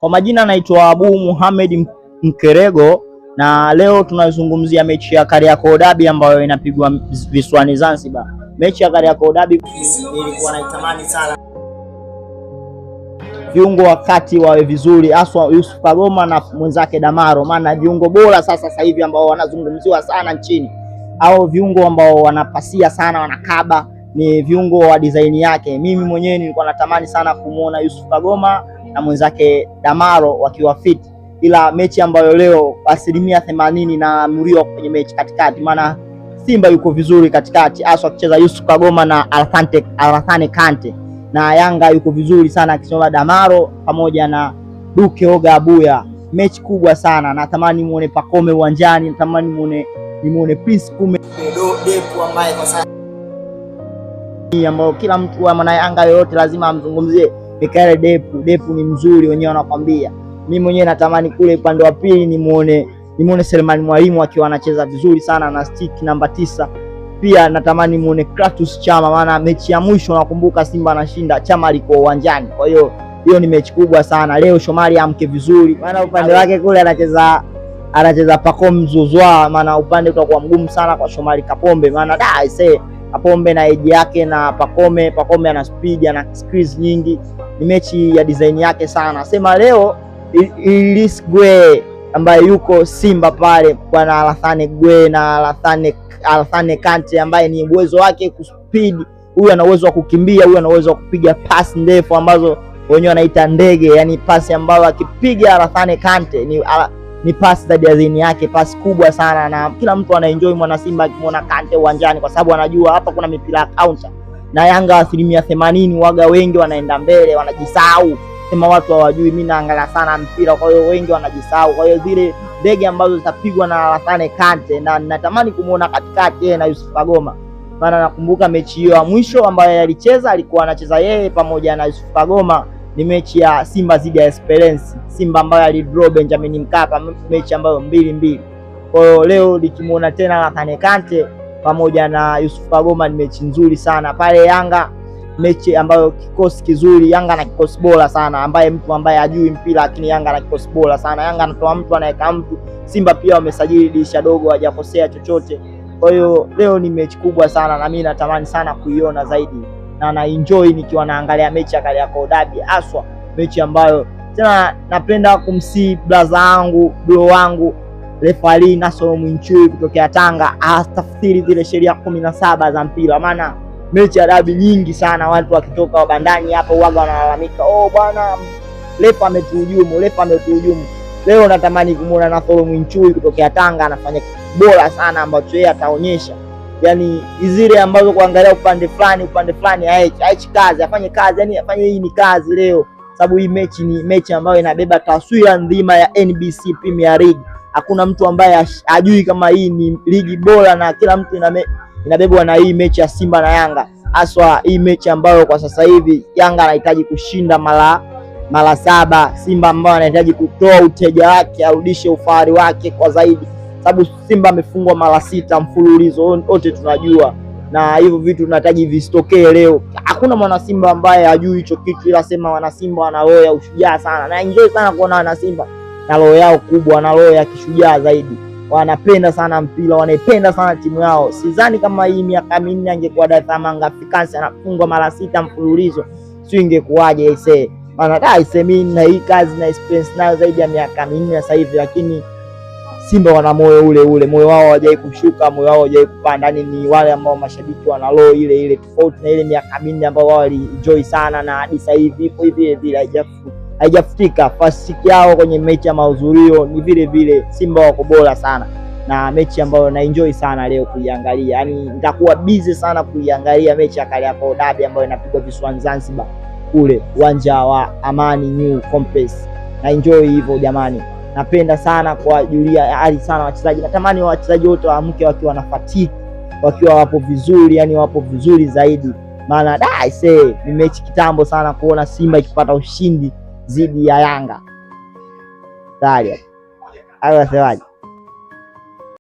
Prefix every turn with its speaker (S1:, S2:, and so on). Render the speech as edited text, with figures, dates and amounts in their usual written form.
S1: Kwa majina naitwa Abu Muhammad Mkerego na leo tunazungumzia mechi ya Kariakoo Derby ambayo inapigwa visiwani Zanzibar. Mechi ya Kariakoo Derby nilikuwa naitamani sana, viungo wakati wawe vizuri, haswa Yusuf Kagoma na mwenzake Damaro, maana viungo bora sasa hivi ambao wanazungumziwa sana nchini au viungo ambao wanapasia sana, wanakaba ni viungo wa design yake. Mimi mwenyewe nilikuwa natamani sana kumuona Yusuf Kagoma na mwenzake Damaro wakiwa fit, ila mechi ambayo leo 80% naamuriwa kwenye mechi katikati, maana Simba yuko vizuri katikati, haswa akicheza Yusuf Kagoma na Alassane Kante, na Yanga yuko vizuri sana akisoma Damaro pamoja na Duke Oga Abuya. Mechi kubwa sana, natamani muone Pacome uwanjani, natamani muone Prince Kume Depu ambaye kwa sasa ambao kila mtu wa mwana Yanga yoyote lazima amzungumzie Mikael Depu. Depu ni mzuri, wenyewe wanakwambia. Mimi mwenyewe natamani kule upande wa pili nimuone Selemani Mwalimu akiwa anacheza vizuri sana na stick namba 9. Pia natamani muone Kratos Chama, maana mechi ya mwisho nakumbuka Simba anashinda, Chama alikuwa uwanjani. Kwa hiyo hiyo ni mechi kubwa sana. Leo Shomari amke vizuri, maana upande wake kule anacheza Pacome Zouzoua, maana upande utakuwa mgumu sana kwa Shomari Kapombe, maana da aisee Kapombe na age yake na Pacome ana speed, ana skills nyingi. Ni mechi ya design yake sana. Sema leo Idris Gwe ambaye yuko Simba pale, bwana Alassane Gwe na Alassane Kante ambaye ni uwezo wake kuspeed, huyu ana uwezo wa kukimbia, huyu ana uwezo wa kupiga pass ndefu ambazo wenyewe wanaita ndege, yani pasi ambayo akipiga Alassane Kante ni pasi za design yake, pasi kubwa sana, na kila mtu anaenjoy mwana Simba akimwona Kante uwanjani, kwa sababu anajua hapa kuna mipira ya counter. Na Yanga 80% waga wengi wanaenda mbele, wanajisahau, sema watu hawajui. Mimi naangalia sana mpira, kwa hiyo wengi wanajisahau. Kwa hiyo zile ndege ambazo zitapigwa na Alassane Kante, na natamani kumuona katikati yeye na Yusuf Kagoma, maana nakumbuka mechi hiyo ya mwisho ambayo alicheza, alikuwa anacheza yeye pamoja na Yusuf Kagoma, ni mechi ya Simba dhidi ya Esperance, Simba ambayo alidraw Benjamin Mkapa, mechi ambayo 2-2. Kwa hiyo leo nikimuona tena Alassane Kante pamoja na Yusuf Kagoma ni mechi nzuri sana pale Yanga, mechi ambayo kikosi kizuri, Yanga na kikosi bora sana, ambaye mtu ambaye hajui mpira, lakini Yanga na kikosi bora sana. Yanga anatoa mtu anaweka mtu. Simba pia wamesajili dirisha dogo, hawajakosea chochote. Kwa hiyo leo ni mechi kubwa sana, na mimi natamani sana kuiona zaidi, na na enjoy nikiwa naangalia mechi ya Kariakoo Derby, haswa mechi ambayo tena napenda kumsii blaza wangu bro wangu refari Nasoro Mwinchui kutokea Tanga atafsiri zile sheria 17 za mpira, maana mechi ya dabi nyingi sana watu wakitoka bandani hapo huaga wanalalamika, oh bwana refa ametuhujumu, refa ametuhujumu. Leo natamani kumuona Nasoro Mwinchui kutokea Tanga anafanya kitu bora sana ambacho yeye ataonyesha, yani zile ambazo kuangalia upande fulani aichi kazi, afanye kazi, yani afanye hii ni kazi leo, sababu hii mechi ni mechi ambayo inabeba taswira nzima ya NBC Premier League. Hakuna mtu ambaye hajui kama hii ni ligi bora, na kila mtu inabebwa na hii mechi ya Simba na Yanga, haswa hii mechi ambayo kwa sasa hivi Yanga anahitaji kushinda mara 7, Simba ambayo anahitaji kutoa uteja wake, arudishe ufahari wake kwa zaidi, sababu Simba amefungwa mara 6 mfululizo, wote tunajua, na hivyo vitu tunahitaji visitokee leo. Hakuna mwana Simba ambaye hajui hicho kitu, ila sema wana Simba wana roho ya ushujaa sana, na enjoy sana kuona wana Simba na roho yao kubwa na roho ya kishujaa zaidi. Wanapenda sana mpira, wanaipenda sana timu yao. Sidhani kama hii miaka 4 angekuwa Dar es Salaam Africans anafungwa mara 6 mfululizo, sio ingekuwaje aisee? Maana da aisee, mimi na hii kazi na experience nayo zaidi ya miaka 4 sasa hivi, lakini Simba wana moyo ule ule, moyo wao hawajai kushuka, moyo wao hawajai kupanda. Yani ni wale ambao mashabiki wana roho ile ile, tofauti na ile miaka 4 ambao wao walienjoy sana, na hadi sasa hivi ipo hivi vile, haijafutika. First yao kwenye mechi ya mahudhurio ni vile vile, Simba wako bora sana, na mechi ambayo na enjoy sana leo kuiangalia. Yani nitakuwa busy sana kuiangalia mechi ya Kariakoo Derby ambayo inapigwa visiwani Zanzibar kule uwanja wa Amani New Complex. Na enjoy hivyo jamani. Napenda sana kuwajulia hali sana wachezaji. Natamani wachezaji wote waamke wakiwa na fatigue, wakiwa wapo vizuri, yani wapo vizuri zaidi. Maana da aisee, ni mechi kitambo sana kuona Simba ikipata ushindi dhidi ya Yanga. Tayari. Hayo wasemaje?